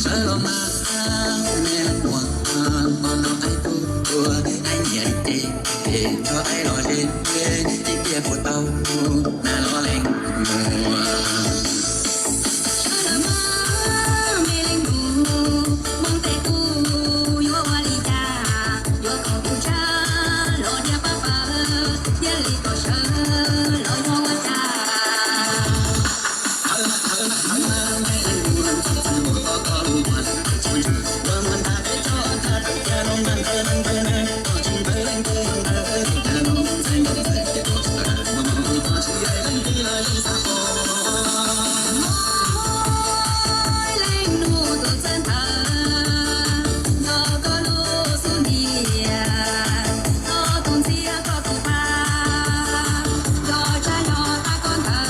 Sawv los mas, me leej muam, hmo no aib tuaj, aib nyiam ces, ces tso aib los ze, ib pliag puas tau, nas los leej muam. Sawv los mas, me leej nus, hmo ntej kuv yuav ua li cas, yuav kom kuv tshab los diav pab pawg, thiaj li kom sawv los yuav ua cas. Leej nus tus txawj ntawd, yog koj lub xub ntiag, koj tus ntxhiab koj tus pab, yog tshab yog tab koj ntawd.